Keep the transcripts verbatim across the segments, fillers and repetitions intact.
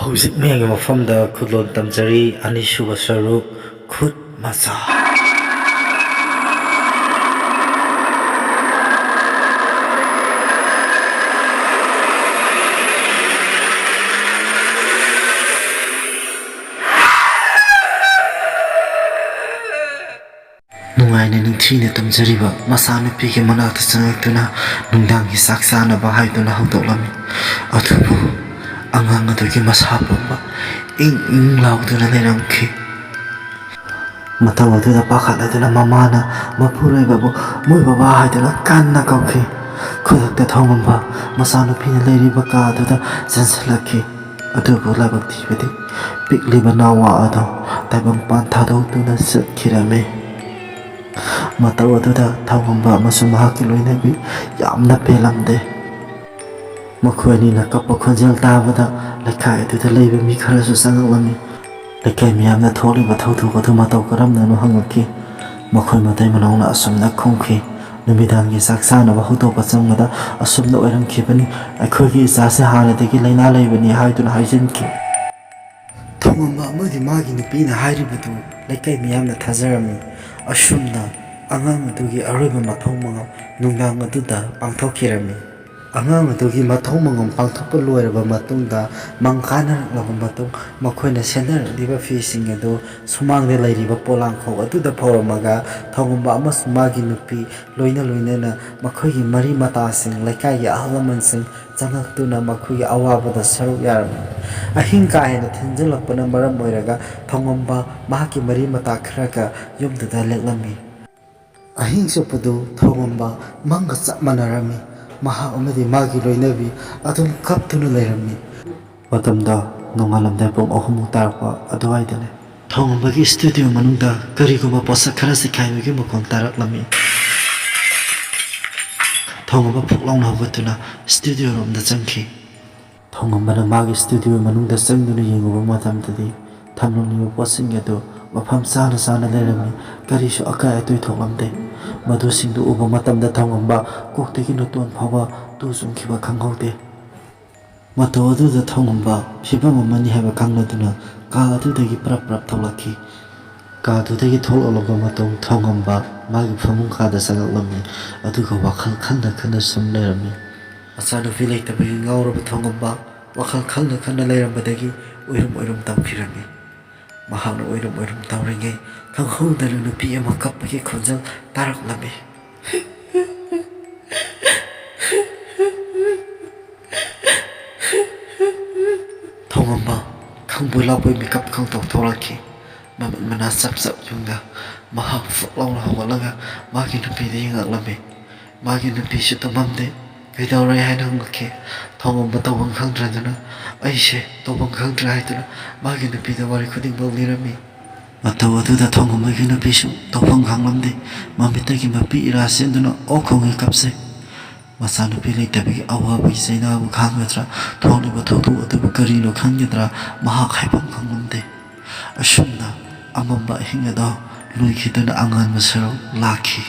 ꯍꯧꯖꯤꯛ ꯃꯌꯥꯝꯒꯤ ꯃꯐꯝꯗ ꯈꯨꯗꯣꯜ ꯇꯝꯖꯔꯤ, ꯑꯅꯤꯁꯨꯕ ꯁꯔꯨꯛ, ꯈꯨꯠ ꯃꯆꯥ꯫ ꯅꯨꯡꯉꯥꯏꯅ ꯅꯤꯡꯊꯤꯅ ꯇꯨꯝꯖꯔꯤꯕ ꯃꯆꯥꯅꯨꯄꯤꯒꯤ ꯃꯅꯥꯛꯇ ꯆꯪꯂꯛꯇꯨꯅ ꯅꯨꯡꯗꯥꯡꯒꯤ ꯆꯥꯛ ꯆꯥꯅꯕ ꯍꯥꯏꯗꯨꯅ ꯍꯧꯗꯣꯛꯂꯝꯃꯤ꯫ ꯑꯗꯨꯕꯨ ꯑꯉꯥꯡ ꯑꯗꯨꯒꯤ ꯃꯁꯥ ꯄꯨꯝꯕ ꯏꯪ ꯏꯪ ꯂꯥꯎꯗꯨꯅ ꯂꯩꯔꯝꯈꯤ꯫ ꯃꯇꯧ ꯑꯗꯨꯗ ꯄꯥꯈꯠꯂꯗꯨꯅ ꯃꯃꯥꯅ ꯃꯄꯨꯔꯣꯏꯕꯕꯨ "ꯃꯣꯏ ꯕꯕꯥ" ꯍꯥꯏꯗꯨꯅ ꯀꯟꯅ ꯀꯧꯈꯤ꯫ ꯈꯨꯗꯛꯇ ꯊꯧꯉꯝꯕ ꯃꯆꯥꯅꯨꯄꯤꯅ ꯂꯩꯔꯤꯕ ꯀꯥ ꯑꯗꯨꯗ ꯆꯦꯟꯁꯤꯜꯂꯛꯈꯤ꯫ ꯑꯗꯨꯕꯨ ꯂꯥꯏꯕꯛ ꯊꯤꯕꯗꯤ ꯄꯤꯛꯂꯤꯕ ꯅꯥꯋꯥ ꯑꯗꯨ ꯇꯥꯏꯕꯪꯄꯥꯟ ꯊꯥꯗꯣꯛꯇꯨꯅ ꯆꯠꯈꯤꯔꯝꯃꯤ꯫ ꯃꯇꯧ ꯑꯗꯨꯗ ꯊꯧꯉꯝꯕ ꯑꯃꯁꯨꯡ ꯃꯍꯥꯛꯀꯤ ꯂꯣꯏꯅꯕꯤ ꯌꯥꯝꯅ ꯄꯦꯜꯂꯝꯗꯦ꯫ ꯃꯈꯣꯏ ꯑꯅꯤꯅ ꯀꯞꯄ ꯈꯣꯟꯖꯦꯜ ꯇꯥꯕꯗ ꯂꯩꯀꯥꯏ ꯑꯗꯨꯗ ꯂꯩꯕ ꯃꯤ ꯈꯔꯁꯨ ꯆꯪꯂꯛꯂꯝꯃꯤ꯫ ꯂꯩꯀꯥꯏ ꯃꯤꯌꯥꯝꯅ ꯊꯣꯛꯂꯤꯕ ꯊꯧꯗꯣꯛ ꯑꯗꯨ ꯃꯇꯧ ꯀꯔꯝꯅꯅꯣ ꯍꯪꯂꯛꯈꯤ꯫ ꯃꯈꯣꯏ ꯃꯇꯩ ꯃꯅꯥꯎꯅ ꯑꯁꯨꯝꯅ ꯈꯨꯝꯈꯤ, "ꯅꯨꯃꯤꯗꯥꯡꯒꯤ ꯆꯥꯛ ꯆꯥꯅꯕ ꯍꯧꯗꯣꯛꯄ ꯆꯪꯕꯗ ꯑꯁꯨꯝꯅ ꯑꯣꯏꯔꯝꯈꯤꯕꯅꯤ꯫ ꯑꯩꯈꯣꯏꯒꯤ ꯏꯆꯥꯁꯦ ꯍꯥꯟꯅꯗꯒꯤ ꯂꯥꯏꯅꯥ ꯂꯩꯕꯅꯤ" ꯍꯥꯏꯗꯨꯅ ꯍꯥꯏꯖꯤꯟꯈꯤ꯫ ꯊꯧꯉꯝꯕ ꯑꯃꯗꯤ ꯃꯥꯒꯤ ꯅꯨꯄꯤꯅ ꯍꯥꯏꯔꯤꯕꯗꯨ ꯂꯩꯀꯥꯏ ꯃꯤꯌꯥꯝꯅ ꯊꯥꯖꯔꯝꯃꯤ꯫ ꯑꯁꯨꯝꯅ ꯑꯉꯥꯡ ꯑꯗꯨꯒꯤ ꯑꯔꯣꯏꯕ ꯃꯊꯧ ꯃꯉꯝ ꯅꯨꯡꯗꯥꯡ ꯑꯗꯨꯗ ꯄꯥꯡꯊꯣꯛꯈꯤꯔꯝꯃꯤ꯫ ꯑꯉꯥꯡ ꯑꯗꯨꯒꯤ ꯃꯊꯧ ꯃꯉꯝ ꯄꯥꯡꯊꯣꯛꯄ ꯂꯣꯏꯔꯕ ꯃꯇꯨꯡꯗ, ꯃꯪ ꯀꯥꯅꯔꯛꯂꯕ ꯃꯇꯨꯡ, ꯃꯈꯣꯏꯅ ꯁꯦꯠꯅꯔꯛꯂꯤꯕ ꯐꯤꯁꯤꯡ ꯑꯗꯨ ꯁꯨꯃꯥꯡꯗ ꯂꯩꯔꯤꯕ ꯄꯣꯂꯥꯡꯈꯣꯛ ꯑꯗꯨꯗ ꯐꯧꯔꯝꯃꯒ, ꯊꯧꯉꯝꯕ ꯑꯃꯁꯨꯡ ꯃꯥꯒꯤ ꯅꯨꯄꯤ, ꯂꯣꯏꯅ ꯂꯣꯏꯅꯅ ꯃꯈꯣꯏꯒꯤ ꯃꯔꯤ ꯃꯇꯥꯁꯤꯡ, ꯂꯩꯀꯥꯏꯒꯤ ꯑꯍꯜ ꯂꯃꯟꯁꯤꯡ ꯆꯪꯂꯛꯇꯨꯅ ꯃꯈꯣꯏꯒꯤ ꯑꯋꯥꯕꯗ ꯁꯔꯨꯛ ꯌꯥꯔꯝꯃꯤ꯫ ꯑꯍꯤꯡ ꯀꯥ ꯍꯦꯟꯅ ꯊꯦꯡꯖꯤꯜꯂꯛꯄꯅ ꯃꯔꯝ ꯑꯣꯏꯔꯒ ꯊꯧꯉꯝꯕ ꯃꯍꯥꯛꯀꯤ ꯃꯔꯤ ꯃꯇꯥ ꯈꯔꯒ ꯌꯨꯝꯗꯨꯗ ꯂꯦꯛꯂꯝꯃꯤ꯫ ꯑꯍꯤꯡ ꯆꯨꯞꯄꯗꯨ ꯊꯧꯉꯝꯕ ꯃꯪꯒ ꯆꯞ ꯃꯥꯟꯅꯔꯝꯃꯤ꯫ ꯃꯍꯥꯛ ꯑꯃꯗꯤ ꯃꯥꯒꯤ ꯂꯣꯏꯅꯕꯤ ꯑꯗꯨꯝ ꯀꯞꯇꯨꯅ ꯂꯩꯔꯝꯃꯤ꯫ ꯃꯇꯝꯗꯣ ꯅꯣꯡꯉꯥꯜꯂꯝꯗꯥꯏ ꯄꯨꯡ ꯑꯍꯨꯝꯃꯨꯛ ꯇꯥꯔꯛꯄ ꯑꯗꯨꯋꯥꯏꯗꯅꯤ꯫ ꯊꯧꯉꯝꯕꯒꯤ ꯁ꯭ꯇꯨꯗꯤꯑꯣ ꯃꯅꯨꯡꯗ ꯀꯔꯤꯒꯨꯝꯕ ꯄꯣꯠꯁꯛ ꯈꯔ ꯆꯤꯈꯥꯏꯕꯒꯤ ꯃꯈꯣꯟ ꯇꯥꯔꯛꯂꯝꯃꯤ꯫ ꯊꯧꯉꯝꯕ ꯐꯨꯛ ꯂꯥꯎꯅ ꯍꯧꯒꯠꯇꯨꯅ ꯁ꯭ꯇꯨꯗꯤꯑꯣ ꯔꯣꯝꯗ ꯆꯪꯈꯤ꯫ ꯊꯧꯉꯝꯕꯅ ꯃꯥꯒꯤ ꯁ꯭ꯇꯨꯗꯤꯑꯣ ꯃꯅꯨꯡꯗ ꯆꯪꯗꯨꯅ ꯌꯦꯡꯉꯨꯕ ꯃꯇꯝꯗꯗꯤ, ꯊꯝꯂꯝꯂꯤꯕ ꯄꯣꯠꯁꯤꯡ ꯑꯗꯨ ꯃꯐꯝ ꯆꯥꯅ ꯆꯥꯅ ꯂꯩꯔꯝꯃꯤ꯫ ꯀꯔꯤꯁꯨ ꯑꯀꯥꯏ ꯑꯇꯣꯏ ꯊꯣꯛꯂꯝꯗꯦ꯫ ꯃꯗꯨꯁꯤꯡꯗꯨ ꯎꯕ ꯃꯇꯝꯗ ꯊꯧꯉꯝꯕ ꯀꯣꯛꯇꯒꯤ ꯅꯥꯇꯣꯟ ꯐꯥꯎꯕ ꯇꯨ ꯆꯨꯡꯈꯤꯕ ꯈꯪꯍꯧꯗꯦ꯫ ꯃꯇꯧ ꯑꯗꯨꯗ ꯊꯣꯡꯉꯝꯕ ꯐꯤꯕꯝ ꯑꯃꯅꯤ ꯍꯥꯏꯕ ꯈꯪꯂꯗꯨꯅ ꯀꯥ ꯑꯗꯨꯗꯒꯤ ꯄ꯭ꯔꯞ ꯄ꯭ꯔꯞ ꯊꯣꯛꯂꯛꯈꯤ꯫ ꯀꯥ ꯑꯗꯨꯗꯒꯤ ꯊꯣꯛꯂꯛꯂꯕ ꯃꯇꯨꯡ ꯊꯣꯡꯉꯝꯕ ꯃꯥꯒꯤ ꯐꯃꯨꯡ ꯀꯥꯗ ꯆꯪꯂꯛꯂꯝꯃꯤ꯫ ꯑꯗꯨꯒ ꯋꯥꯈꯜ ꯈꯟꯅ ꯈꯟꯅ ꯁꯨꯝ ꯂꯩꯔꯝꯃꯤ꯫ ꯃꯆꯥꯅꯨꯄꯤ ꯂꯩꯇꯕꯒꯤ ꯉꯥꯎꯔꯕ ꯊꯣꯡꯉꯝꯕ ꯋꯥꯈꯜ ꯈꯟꯅ ꯈꯟꯅ ꯂꯩꯔꯝꯕꯗꯒꯤ ꯎꯏꯔꯨꯝ ꯎꯏꯔꯨꯝ ꯇꯧꯈꯤꯔꯝꯃꯤ꯫ ꯃꯍꯥꯛꯅ ꯎꯏꯔꯨꯝ ꯎꯏꯔꯨꯝ ꯇꯧꯔꯤꯉꯩ ꯈꯪꯍꯧꯗꯅ ꯅꯨꯄꯤ ꯑꯃ ꯀꯞꯄꯒꯤ ꯈꯣꯟꯖꯦꯜ ꯇꯥꯔꯛꯂꯝꯃꯤ꯫ ꯊꯣꯡꯉꯝꯕ ꯈꯪꯕꯣꯏ ꯂꯥꯛꯄꯣꯏ ꯃꯤꯀꯞ ꯈꯪꯇꯣꯛ ꯊꯣꯛꯂꯛꯈꯤ꯫ ꯃꯃꯤꯠ ꯃꯅꯥ ꯆꯞ ꯆꯞ ꯌꯨꯡꯅ ꯃꯍꯥꯛ ꯐꯨꯛ ꯂꯥꯎꯅ ꯍꯧꯒꯠꯂꯒ ꯃꯥꯒꯤ ꯅꯨꯄꯤꯗ ꯌꯦꯡꯉꯛꯂꯝꯃꯤ꯫ ꯃꯥꯒꯤ ꯅꯨꯄꯤꯁꯨ ꯇꯨꯝꯃꯝꯗꯦ꯫ "ꯀꯩꯗꯧꯔꯦ?" ꯍꯥꯏꯅ ꯍꯪꯂꯛꯈꯤ꯫ ꯊꯣꯡꯉꯝꯕ ꯇꯧꯐꯝ ꯈꯪꯗ꯭ꯔꯗꯨꯅ, "ꯑꯩꯁꯦ ꯇꯧꯐꯝ ꯈꯪꯗ꯭ꯔꯦ" ꯍꯥꯏꯗꯨꯅ ꯃꯥꯒꯤ ꯅꯨꯄꯤꯗ ꯋꯥꯔꯤ ꯈꯨꯗꯤꯡꯃꯛ ꯂꯤꯔꯝꯃꯤ꯫ ꯃꯇꯧ ꯑꯗꯨꯗ ꯊꯣꯡꯉꯝꯕꯒꯤ ꯅꯨꯄꯤꯁꯨ ꯇꯧꯐꯝ ꯈꯪꯂꯝꯗꯦ꯫ ꯃꯃꯤꯠꯇꯒꯤ ꯃꯄꯤ ꯏꯔꯥ ꯆꯦꯟꯗꯨꯅ ꯑꯣꯛ ꯈꯣꯡꯒꯩ ꯀꯞꯆꯩ꯫ ꯃꯆꯥꯅꯨꯄꯤ ꯂꯩꯇꯕꯒꯤ ꯑꯋꯥꯕꯒꯤ ꯆꯩꯅꯥꯕꯨ ꯈꯥꯡꯒꯗ꯭ꯔꯥ, ꯊꯣꯛꯂꯤꯕ ꯊꯧꯗꯣꯛ ꯑꯗꯨꯕꯨ ꯀꯔꯤꯅꯣ ꯈꯟꯒꯗ꯭ꯔꯥ, ꯃꯍꯥꯛ ꯍꯥꯏꯐꯝ ꯈꯪꯂꯝꯗꯦ꯫ ꯑꯁꯨꯝꯅ ꯑꯃꯝꯕ ꯑꯍꯤꯡ ꯑꯗꯣ ꯂꯣꯏꯈꯤꯗꯨꯅ ꯑꯉꯥꯟꯕ ꯁꯔꯨꯛ ꯂꯥꯛꯈꯤ꯫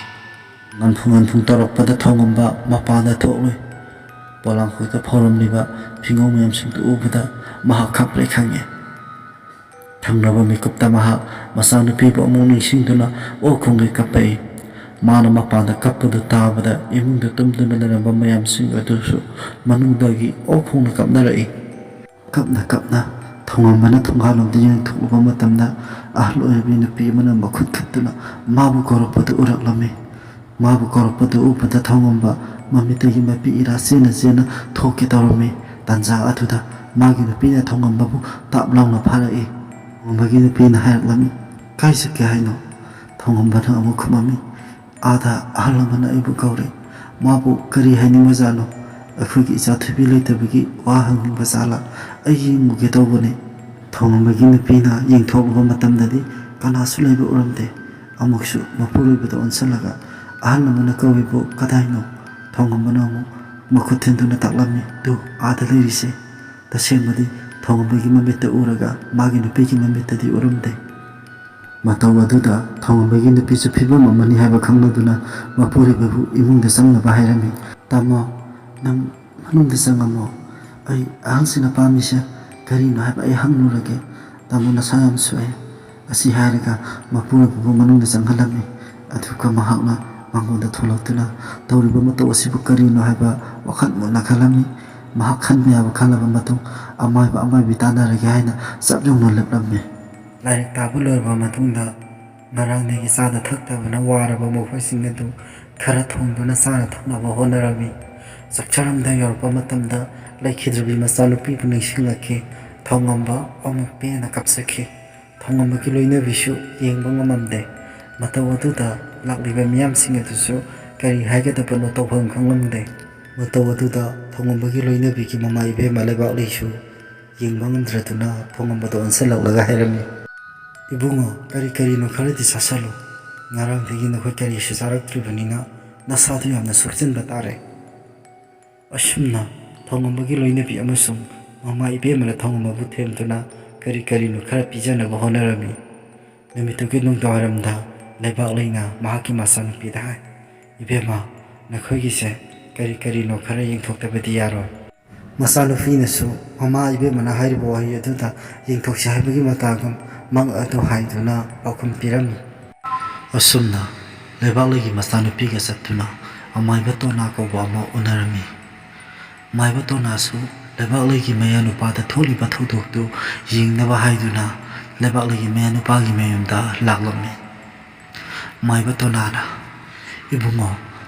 ꯉꯟꯐꯨ ꯉꯟꯐꯨ ꯇꯧꯔꯛꯄꯗ ꯊꯣꯡꯉꯝꯕ ꯃꯄꯥꯟꯗ ꯊꯣꯛꯂꯨꯏ꯫ ꯄꯣꯂꯥꯡꯈꯣꯛꯇ ꯐꯧꯔꯝꯂꯤꯕ ꯐꯤꯉꯧ ꯃꯌꯥꯝꯁꯤꯡꯗꯨ ꯎꯕꯗ ꯃꯍꯥꯛ ꯈꯪꯄ꯭ꯔꯦꯛ ꯈꯪꯉꯦ꯫ ꯊꯪꯅꯕ ꯃꯤꯀꯨꯞꯇ ꯃꯍꯥꯛ ꯃꯆꯥꯅꯨꯄꯤꯕꯨ ꯑꯃꯨꯛ ꯅꯤꯡꯁꯤꯡꯗꯨꯅ ꯑꯣꯛ ꯈꯣꯡꯒꯩ ꯀꯞꯄꯛꯏ꯫ ꯃꯥꯅ ꯃꯄꯥꯟꯗ ꯀꯞꯄꯗꯨ ꯇꯥꯕꯗ ꯏꯃꯨꯡꯗ ꯇꯨꯝꯗꯨꯅ ꯂꯩꯔꯝꯕ ꯃꯌꯥꯝꯁꯤꯡ ꯑꯗꯨꯁꯨ ꯃꯅꯨꯡꯗꯒꯤ ꯑꯣꯛ ꯈꯣꯡꯅ ꯀꯞꯅꯔꯛꯏ꯫ ꯀꯞꯅ ꯀꯞꯅ ꯊꯣꯡꯉꯝꯕꯅ ꯊꯣꯡꯒꯥꯜꯂꯣꯝꯗ ꯌꯦꯡꯊꯣꯛꯂꯨꯕ ꯃꯇꯝꯗ ꯑꯍꯜ ꯑꯣꯏꯔꯕꯤ ꯅꯨꯄꯤ ꯑꯃꯅ ꯃꯈꯨꯠ ꯈꯠꯇꯨꯅ ꯃꯥꯕꯨ ꯀꯧꯔꯛꯄꯗꯨ ꯎꯔꯛꯂꯝꯃꯤ꯫ ꯃꯥꯕꯨ ꯀꯧꯔꯛꯄꯗꯨ ꯎꯕꯗ ꯊꯣꯡꯉꯝꯕ ꯃꯃꯤꯠꯇꯒꯤ ꯃꯄꯤ ꯏꯔꯥ ꯆꯦꯟꯅ ꯆꯦꯟꯅ ꯊꯣꯛꯀꯦ ꯇꯧꯔꯝꯃꯤ꯫ ꯇꯥꯟꯖꯥ ꯑꯗꯨꯗ ꯃꯥꯒꯤ ꯅꯨꯄꯤꯅ ꯊꯣꯡꯉꯝꯕꯕꯨ ꯇꯥꯞ ꯂꯥꯎꯅ ꯐꯥꯔꯛꯏ꯫ ꯊꯣꯡꯉꯝꯕꯒꯤ ꯅꯨꯄꯤꯅ ꯍꯥꯏꯔꯛꯂꯝꯃꯤ, "ꯀꯥꯏ ꯆꯠꯀꯦ ꯍꯥꯏꯅꯣ?" ꯊꯣꯡꯉꯝꯕꯅ ꯑꯃꯨꯛ ꯈꯨꯝꯃꯝꯃꯤ, "ꯑꯥꯗ ꯑꯍꯜ ꯑꯃꯅ ꯑꯩꯕꯨ ꯀꯧꯔꯦ꯫ ꯃꯥꯕꯨ ꯀꯔꯤ ꯍꯥꯏꯅꯤꯡꯕꯖꯥꯠꯅꯣ? ꯑꯩꯈꯣꯏꯒꯤ ꯏꯆꯥ ꯊꯣꯏꯕꯤ ꯂꯩꯇꯕꯒꯤ ꯋꯥ ꯍꯪꯅꯤꯡꯕ ꯖꯥꯠꯂꯥ? ꯑꯩ ꯌꯦꯡꯉꯨꯒꯦ ꯇꯧꯕꯅꯦ꯫" ꯊꯣꯡꯉꯝꯕꯒꯤ ꯅꯨꯄꯤꯅ ꯌꯦꯡꯊꯣꯛꯂꯨꯕ ꯃꯇꯝꯗꯗꯤ ꯀꯅꯥꯁꯨ ꯂꯩꯕ ꯎꯔꯝꯗꯦ꯫ ꯑꯃꯨꯛꯁꯨ ꯃꯄꯨꯔꯣꯏꯕꯗ ꯑꯣꯟꯁꯤꯜꯂꯒ, "ꯑꯍꯜ ꯑꯃꯅ ꯀꯧꯏꯕꯨ ꯀꯗꯥꯏꯅꯣ?" ꯊꯣꯡꯉꯝꯕꯅ ꯑꯃꯨꯛ ꯃꯈꯨꯠ ꯊꯤꯟꯗꯨꯅ ꯇꯥꯛꯂꯝꯃꯤ, "ꯇꯨ, ꯑꯥꯗ ꯂꯩꯔꯤꯁꯦ꯫" ꯇꯁꯦꯡꯕꯗꯤ ꯊꯣꯡꯉꯝꯕꯒꯤ ꯃꯃꯤꯠꯇ ꯎꯔꯒ ꯃꯥꯒꯤ ꯅꯨꯄꯤꯒꯤ ꯃꯃꯤꯠꯇꯗꯤ ꯎꯔꯝꯗꯦ꯫ ꯃꯇꯧ ꯑꯗꯨꯗ ꯊꯣꯡꯉꯝꯕꯒꯤ ꯅꯨꯄꯤꯁꯨ ꯐꯤꯕꯝ ꯑꯃꯅꯤ ꯍꯥꯏꯕ ꯈꯪꯂꯗꯨꯅ ꯃꯄꯨꯔꯣꯏꯕꯕꯨ ꯏꯃꯨꯡꯗ ꯆꯪꯅꯕ ꯍꯥꯏꯔꯝꯃꯤ꯫ "ꯇꯥꯃꯣ, ꯅꯪ ꯃꯅꯨꯡꯗ ꯆꯪꯉꯝꯃꯣ꯫ "ꯑꯩ ꯑꯍꯜꯁꯤꯅ ꯄꯥꯝꯃꯤꯁꯦ ꯀꯔꯤꯅꯣ ꯍꯥꯏꯕ ꯑꯩ ꯍꯪꯂꯨꯔꯒꯦ꯫ ꯇꯥꯃꯣ ꯅꯁꯥ ꯌꯥꯝ ꯁꯣꯛꯑꯦ"꯫ ꯑꯁꯤ ꯍꯥꯏꯔꯒ ꯃꯄꯨꯔꯣꯏꯕꯕꯨ ꯃꯅꯨꯡꯗ ꯆꯪꯍꯜꯂꯝꯃꯤ꯫ ꯑꯗꯨꯒ ꯃꯍꯥꯛꯅ ꯃꯉꯣꯟꯗ ꯊꯣꯛꯂꯛꯇꯨꯅ ꯇꯧꯔꯤꯕ ꯃꯇꯧ ꯑꯁꯤꯕꯨ ꯀꯔꯤꯅꯣ ꯍꯥꯏꯕ ꯋꯥꯈꯜ ꯃꯨꯟꯅ ꯈꯜꯂꯝꯃꯤ꯫ ꯃꯍꯥꯛ ꯈꯟꯕ ꯌꯥꯕ ꯈꯜꯂꯕ ꯃꯇꯨꯡ ꯑꯃꯥꯏꯕ ꯑꯃꯥꯏꯕꯤ ꯇꯥꯟꯅꯔꯒꯦ ꯍꯥꯏꯅ ꯆꯞ ꯌꯨꯡꯅ ꯂꯦꯞꯂꯝꯃꯤ꯫ ꯂꯥꯏꯔꯤꯛ ꯇꯥꯕ ꯂꯣꯏꯔꯕ ꯃꯇꯨꯡꯗ ꯉꯔꯥꯡꯗꯒꯤ ꯆꯥꯗ ꯊꯛꯇꯕꯅ ꯋꯥꯔꯕ ꯃꯈꯣꯏꯁꯤꯡ ꯑꯗꯨ ꯈꯔ ꯊꯣꯡꯗꯨꯅ ꯆꯥꯅ ꯊꯛꯅꯕ ꯍꯣꯠꯅꯔꯝꯃꯤ꯫ ꯆꯥꯛꯆꯥꯔꯝꯗ ꯌꯧꯔꯛꯄ ꯃꯇꯝꯗ ꯂꯩꯈꯤꯗ꯭ꯔꯕꯤ ꯃꯆꯥꯅꯨꯄꯤꯕꯨ ꯅꯤꯡꯁꯤꯡꯂꯛꯈꯤ꯫ ꯊꯣꯡꯉꯝꯕ ꯑꯃꯨꯛ ꯄꯦꯟꯅ ꯀꯞꯆꯈꯤ꯫ ꯊꯣꯡꯉꯝꯕꯒꯤ ꯂꯣꯏꯅꯕꯤꯁꯨ ꯌꯦꯡꯕ ꯉꯝꯂꯝꯗꯦ꯫ ꯃꯇꯧ ꯑꯗꯨꯗ ꯂꯥꯛꯂꯤꯕ ꯃꯤꯌꯥꯝꯁꯤꯡ ꯑꯗꯨꯁꯨ ꯀꯔꯤ ꯍꯥꯏꯒꯗꯕꯅꯣ ꯇꯧꯐꯝ ꯈꯪꯂꯝꯗꯦ꯫ ꯃꯇꯧ ꯑꯗꯨꯗ ꯊꯣꯡꯉꯝꯕꯒꯤ ꯂꯣꯏꯅꯕꯤꯒꯤ ꯃꯃꯥ ꯏꯕꯦꯝꯃ ꯂꯩꯕꯥꯛꯂꯩꯁꯨ ꯌꯦꯡꯕ ꯉꯝꯗ꯭ꯔꯗꯨꯅ ꯊꯣꯡꯉꯝꯕꯗ ꯑꯣꯟꯁꯤꯜꯂꯛꯂꯒ ꯍꯥꯏꯔꯝꯃꯤ, "ꯏꯕꯨꯡꯉꯣ, ꯀꯔꯤ ꯀꯔꯤꯅꯣ ꯈꯔꯗꯤ ꯆꯥꯁꯜꯂꯨ꯫ ꯉꯔꯥꯡꯗꯒꯤ ꯅꯈꯣꯏ ꯀꯔꯤꯁꯨ ꯆꯥꯔꯛꯇ꯭ꯔꯤꯕꯅꯤꯅ ꯅꯁꯥꯗꯨ ꯌꯥꯝꯅ ꯁꯣꯛꯆꯤꯟꯕ ꯇꯥꯔꯦ"꯫ ꯑꯁꯨꯝꯅ ꯊꯣꯡꯉꯝꯕꯒꯤ ꯂꯣꯏꯅꯕꯤ ꯑꯃꯁꯨꯡ ꯃꯃꯥ ꯏꯕꯦꯝꯃꯅ ꯊꯣꯡꯉꯝꯕꯕꯨ ꯊꯦꯝꯗꯨꯅ ꯀꯔꯤ ꯀꯔꯤꯅꯣ ꯈꯔ ꯄꯤꯖꯅꯕ ꯍꯣꯠꯅꯔꯝꯃꯤ꯫ ꯅꯨꯃꯤꯠꯇꯨꯒꯤ ꯅꯨꯡꯗꯥꯡꯋꯥꯏꯔꯝꯗ ꯂꯩꯕꯥꯛꯂꯩꯅ ꯃꯍꯥꯛꯀꯤ ꯃꯆꯥꯅꯨꯄꯤꯗ ꯍꯥꯏ, "ꯏꯕꯦꯝꯃ, ꯅꯈꯣꯏꯒꯤꯁꯦ ꯀꯔꯤ ꯀꯔꯤꯅꯣ ꯈꯔ ꯌꯦꯡꯊꯣꯛꯇꯕꯗꯤ ꯌꯥꯔꯣꯏ"꯫ ꯃꯆꯥꯅꯨꯄꯤꯅꯁꯨ ꯃꯃꯥ ꯏꯕꯦꯝꯃꯅ ꯍꯥꯏꯔꯤꯕ ꯋꯥꯍꯩ ꯑꯗꯨꯗ ꯌꯦꯡꯊꯣꯛꯁꯤ ꯍꯥꯏꯕꯒꯤ ꯃꯇꯥꯒꯨꯝ ꯃꯪ ꯑꯗꯨ ꯍꯥꯏꯗꯨꯅ ꯄꯥꯎꯈꯨꯝ ꯄꯤꯔꯝꯃꯤ꯫ ꯑꯁꯨꯝꯅ ꯂꯩꯕꯥꯛꯂꯩꯒꯤ ꯃꯆꯥꯅꯨꯄꯤꯒ ꯆꯠꯇꯨꯅ ꯑꯃꯥꯏꯕ ꯇꯣꯅꯥ ꯀꯧꯕ ꯑꯃ ꯎꯅꯔꯝꯃꯤ꯫ ꯃꯥꯏꯕ ꯇꯣꯅꯥꯁꯨ ꯂꯩꯕꯥꯛꯂꯩꯒꯤ ꯃꯌꯥꯅꯨꯄꯥꯗ ꯊꯣꯛꯂꯤꯕ ꯊꯧꯗꯣꯛꯇꯨ ꯌꯦꯡꯅꯕ ꯍꯥꯏꯗꯨꯅ ꯂꯩꯕꯥꯛꯂꯩꯒꯤ ꯃꯌꯥꯅꯨꯄꯥꯒꯤ ꯃꯌꯨꯝꯗ ꯂꯥꯛꯂꯝꯃꯤ꯫ ꯃꯥꯏꯕ ꯇꯣꯅꯥꯅ, "ꯏꯕꯨꯡꯉꯣ,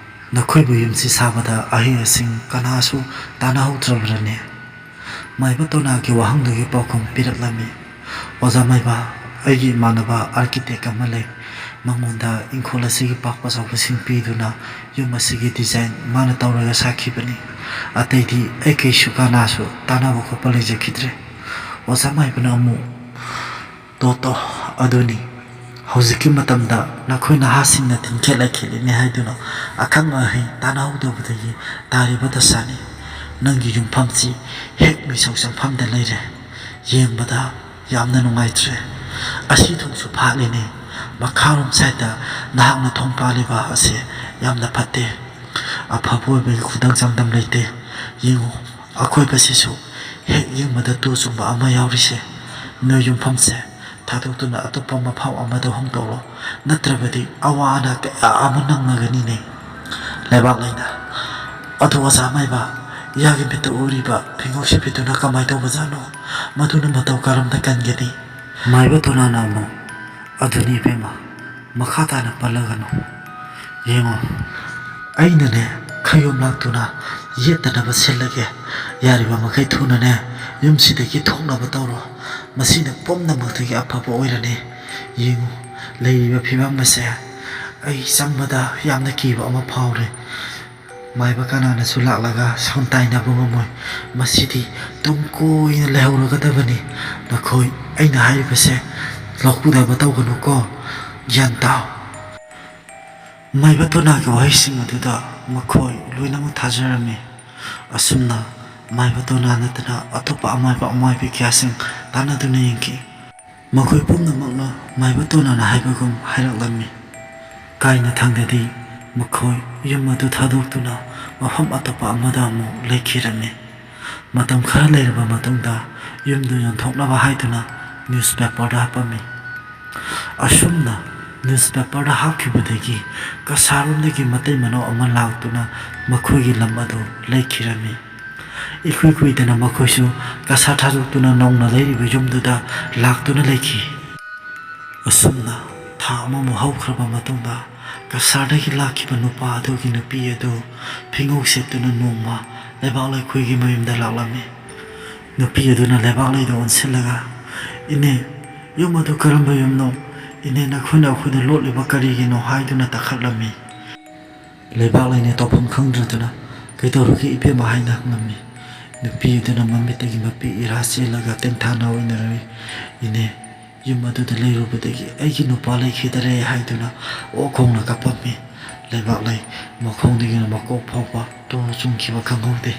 ꯅꯈꯣꯏꯕꯨ ꯌꯨꯝꯁꯤ ꯁꯥꯕꯗ ꯑꯍꯩ ꯑꯁꯤꯡ ꯀꯅꯥꯁꯨ ꯇꯥꯟꯅꯍꯧꯗ꯭ꯔꯕ꯭ꯔꯅꯦ?" ꯃꯥꯏꯕ ꯇꯣꯅꯥꯒꯤ ꯋꯥꯍꯪꯗꯨꯒꯤ ꯄꯥꯎꯈꯨꯝ ꯄꯤꯔꯛꯂꯝꯃꯤ, "ꯑꯣꯖꯥ ꯃꯥꯏꯕ, ꯑꯩꯒꯤ ꯏꯃꯥꯟꯅꯕ architect ꯑꯃ ꯂꯩ꯫ ꯃꯉꯣꯟꯗ ꯏꯪꯈꯣꯜ ꯑꯁꯤꯒꯤ ꯄꯥꯛꯄ ꯆꯥꯎꯕꯁꯤꯡ ꯄꯤꯗꯨꯅ ꯌꯨꯝ ꯑꯁꯤꯒꯤ design ꯃꯥꯅ ꯇꯧꯔꯒ ꯁꯥꯈꯤꯕꯅꯤ꯫ ꯑꯇꯩꯗꯤ ꯑꯩ ꯀꯩꯁꯨ ꯀꯅꯥꯁꯨ ꯇꯥꯟꯅꯕ ꯈꯣꯠꯄ ꯂꯩꯖꯈꯤꯗ꯭ꯔꯦ"꯫ ꯑꯣꯖꯥ ꯃꯥꯏꯕꯅ ꯑꯃꯨꯛ, "ꯇꯣ ꯇꯣ, ꯑꯗꯨꯅꯤ꯫ ꯍꯧꯖꯤꯛꯀꯤ ꯃꯇꯝꯗ ꯅꯈꯣꯏ ꯅꯍꯥꯁꯤꯡꯅ ꯇꯤꯟꯈꯦꯠ ꯂꯩꯈꯦꯠꯂꯤꯅꯤ ꯍꯥꯏꯗꯨꯅ ꯑꯈꯪ ꯑꯍꯩ ꯇꯥꯟꯅꯍꯧꯗꯕꯗꯒꯤ ꯇꯥꯔꯤꯕ ꯗꯁꯥꯅꯤ꯫ ꯅꯪꯒꯤ ꯌꯨꯝꯐꯝꯁꯤ ꯍꯦꯛ ꯃꯤꯁꯧ ꯆꯪꯐꯝꯗ ꯂꯩꯔꯦ꯫ ꯌꯦꯡꯕꯗ ꯌꯥꯝꯅ ꯅꯨꯡꯉꯥꯏꯇ꯭ꯔꯦ꯫ ꯑꯁꯤ ꯊꯣꯡꯁꯨ ꯐꯥꯠꯂꯤꯅꯦ꯫ ꯃꯈꯥꯔꯣꯝ side ꯇ ꯅꯍꯥꯛꯅ ꯊꯣꯡ ꯄꯥꯜꯂꯤꯕ ꯑꯁꯦ ꯌꯥꯝꯅ ꯐꯠꯇꯦ꯫ ꯑꯐꯕ ꯑꯣꯏꯕꯒꯤ ꯈꯨꯗꯝ ꯆꯥꯡꯗꯝ ꯂꯩꯇꯦ꯫ ꯌꯦꯡꯉꯨ, ꯑꯀꯣꯏꯕꯁꯤꯁꯨ ꯍꯦꯛ ꯌꯦꯡꯕꯗ ꯇꯨ ꯆꯨꯡꯕ ꯑꯃ ꯌꯥꯎꯔꯤꯁꯦ, ꯅꯣꯏ ꯌꯨꯝꯐꯝꯁꯦ ꯊꯥꯗꯣꯛꯇꯨꯅ ꯑꯇꯣꯞꯄ ꯃꯐꯝ ꯑꯃꯗ ꯍꯣꯡꯗꯣꯛꯂꯣ, ꯅꯠꯇ꯭ꯔꯕꯗꯤ ꯑꯋꯥ ꯑꯅꯥ ꯀꯌꯥ ꯑꯃ ꯅꯪꯅꯒꯅꯤꯅꯦ꯫ ꯂꯩꯕꯥꯛꯂꯩꯅ, ꯑꯗꯨ ꯑꯣꯖꯥ ꯃꯥꯏꯕ, ꯌꯥꯒꯤ ꯃꯤꯠꯇ ꯎꯔꯤꯕ ꯐꯤꯉꯧ ꯁꯤꯕꯤꯗꯨꯅ ꯀꯃꯥꯏꯅ ꯇꯧꯕꯖꯥꯠꯅꯣ? ꯃꯗꯨꯅ ꯃꯇꯧ ꯀꯔꯝꯅ ꯀꯟꯒꯅꯤ? ꯃꯥꯏꯕ ꯇꯣꯅꯥꯅ ꯑꯃꯨꯛ, ꯑꯗꯨꯅꯤ ꯏꯕꯦꯝꯃ, ꯃꯈꯥ ꯇꯥꯅ ꯄꯜꯂꯒꯅꯨ꯫ ꯌꯦꯡꯉꯣ, ꯑꯩꯅꯅꯦ, ꯈꯌꯣꯝ ꯂꯥꯛꯇꯨꯅ ꯌꯦꯠꯇꯅꯕ ꯁꯤꯜꯂꯒꯦ꯫ ꯌꯥꯔꯤꯕ ꯃꯈꯩ ꯊꯨꯅꯅꯦ, ꯌꯨꯝꯁꯤꯗꯒꯤ ꯊꯣꯛꯅꯕ ꯇꯧꯔꯣ꯫ ꯃꯁꯤꯅ ꯄꯨꯝꯅꯃꯛꯇꯒꯤ ꯑꯐꯕ ꯑꯣꯏꯔꯅꯤ꯫ ꯌꯦꯡꯉꯨ, ꯂꯩꯔꯤꯕ ꯐꯤꯕꯝ ꯑꯁꯦ ꯑꯩ ꯆꯪꯕꯗ ꯌꯥꯝꯅ ꯀꯤꯕ ꯑꯃ ꯐꯥꯎꯔꯦ꯫ ꯃꯥꯏꯕ ꯀꯅꯥꯅꯁꯨ ꯂꯥꯛꯂꯒ ꯁꯣꯟꯇꯥꯏꯅꯕ ꯉꯝꯃꯣꯏ꯫ ꯃꯁꯤꯗꯤ ꯇꯨꯡ ꯀꯣꯏꯅ ꯂꯩꯍꯧꯔꯒꯗꯕꯅꯤ꯫ ꯅꯈꯣꯏ, ꯑꯩꯅ ꯍꯥꯏꯔꯤꯕꯁꯦ ꯂꯧꯀꯨꯗꯕ ꯇꯧꯒꯅꯨꯀꯣ꯫ ꯒ꯭ꯌꯥꯟ ꯇꯥꯎ꯫ ꯃꯥꯏꯕ ꯇꯣꯅꯥꯒꯤ ꯋꯥꯍꯩꯁꯤꯡ ꯑꯗꯨꯗ ꯃꯈꯣꯏ ꯂꯣꯏꯅꯃꯛ ꯊꯥꯖꯔꯝꯃꯤ꯫ ꯑꯁꯨꯝꯅ ꯃꯥꯏꯕ ꯇꯣꯅꯥ ꯅꯠꯇꯅ ꯑꯇꯣꯞꯄ ꯑꯃꯥꯏꯕ ꯑꯃꯥꯏꯕꯤ ꯀꯌꯥꯁꯤꯡ ꯇꯥꯟꯅꯗꯨꯅ ꯌꯦꯡꯈꯤ꯫ ꯃꯈꯣꯏ ꯄꯨꯝꯅꯃꯛꯅ ꯃꯥꯏꯕ ꯇꯣꯅꯥꯅ ꯍꯥꯏꯕꯒꯨꯝ ꯍꯥꯏꯔꯛꯂꯝꯃꯤ꯫ ꯀꯥꯏꯅ ꯊꯪꯗꯗꯤ ꯃꯈꯣꯏ ꯌꯨꯝ ꯑꯗꯨ ꯊꯥꯗꯣꯛꯇꯨꯅ ꯃꯐꯝ ꯑꯇꯣꯞꯄ ꯑꯃꯗ ꯑꯃꯨꯛ ꯂꯩꯈꯤꯔꯝꯃꯤ꯫ ꯃꯇꯝ ꯈꯔ ꯂꯩꯔꯕ ꯃꯇꯨꯡꯗ ꯌꯨꯝꯗꯨ ꯌꯣꯟꯊꯣꯛꯅꯕ ꯍꯥꯏꯗꯨꯅ ꯅ꯭ꯌꯨꯁꯄꯦꯄꯔꯗ ꯍꯥꯞꯄꯝꯃꯤ꯫ ꯑꯁꯨꯝꯅ ꯅ꯭ꯌꯨꯁꯄꯦꯄꯔꯗ ꯍꯥꯞꯈꯤꯕꯗꯒꯤ ꯀꯁꯥꯔꯔꯣꯝꯗꯒꯤ ꯃꯇꯩ ꯃꯅꯥꯎ ꯑꯃ ꯂꯥꯛꯇꯨꯅ ꯃꯈꯣꯏꯒꯤ ꯂꯝ ꯑꯗꯨ ꯂꯩꯈꯤꯔꯝꯃꯤ꯫ ꯏꯀꯨꯏ ꯀꯨꯏꯗꯅ ꯃꯈꯣꯏꯁꯨ ꯀꯁꯥꯔ ꯊꯥꯗꯣꯛꯇꯨꯅ ꯅꯧꯅ ꯂꯩꯔꯤꯕ ꯌꯨꯝꯗꯨꯗ ꯂꯥꯛꯇꯨꯅ ꯂꯩꯈꯤ꯫ ꯑꯁꯨꯝꯅ ꯊꯥ ꯑꯃꯃꯨꯛ ꯍꯧꯈ꯭ꯔꯕ ꯃꯇꯨꯡꯗ ꯀꯁꯥꯔꯗꯒꯤ ꯂꯥꯛꯈꯤꯕ ꯅꯨꯄꯥ ꯑꯗꯨꯒꯤ ꯅꯨꯄꯤ ꯑꯗꯨ ꯐꯤꯉꯧ ꯁꯦꯠꯇꯨꯅ ꯅꯣꯡꯃ ꯂꯩꯕꯥꯛ ꯂꯩꯈꯨꯒꯤ ꯃꯌꯨꯝꯗ ꯂꯥꯛꯂꯝꯃꯤ꯫ ꯅꯨꯄꯤ ꯑꯗꯨꯅ ꯂꯩꯕꯥꯛꯂꯩꯗ ꯑꯣꯟꯁꯤꯜꯂꯒ, "ꯏꯅꯦ, ꯌꯨꯝ ꯑꯗꯨ ꯀꯔꯝꯕ ꯌꯨꯝꯅꯣ? ꯏꯅꯦ, ꯅꯈꯣꯏꯅ ꯑꯩꯈꯣꯏꯗ ꯂꯣꯠꯂꯤꯕ ꯀꯔꯤꯒꯤꯅꯣ?" ꯍꯥꯏꯗꯨꯅ ꯇꯛꯈꯠꯂꯝꯃꯤ꯫ ꯂꯩꯕꯥꯛꯂꯩꯅ ꯇꯧꯐꯝ ꯈꯪꯗ꯭ꯔꯗꯨꯅ, "ꯀꯩꯗꯧꯔꯒꯦ ꯏꯕꯦꯝꯃ?" ꯍꯥꯏꯅ ꯍꯪꯂꯝꯃꯤ꯫ ꯅꯨꯄꯤ ꯑꯗꯨꯅ ꯃꯃꯤꯠꯇꯒꯤ ꯃꯄꯤ ꯏꯔꯥ ꯆꯦꯜꯂꯒ ꯇꯦꯡꯊꯥꯅ ꯑꯣꯏꯅꯔꯝꯃꯤ꯫ "ꯏꯅꯦ, ꯌꯨꯝ ꯑꯗꯨꯗ ꯂꯩꯔꯨꯕꯗꯒꯤ ꯑꯩꯒꯤ ꯅꯨꯄꯥ ꯂꯩꯈꯤꯗꯔꯦ" ꯍꯥꯏꯗꯨꯅ ꯑꯣꯛ ꯈꯣꯡꯅ ꯀꯞꯄꯝꯃꯤ꯫ ꯂꯩꯕꯥꯛꯂꯩ ꯃꯈꯣꯡꯗꯒꯤꯅ ꯃꯀꯣꯛ ꯐꯥꯎꯕ ꯇꯨ ꯆꯨꯡꯈꯤꯕ ꯈꯪꯍꯧꯗꯦ꯫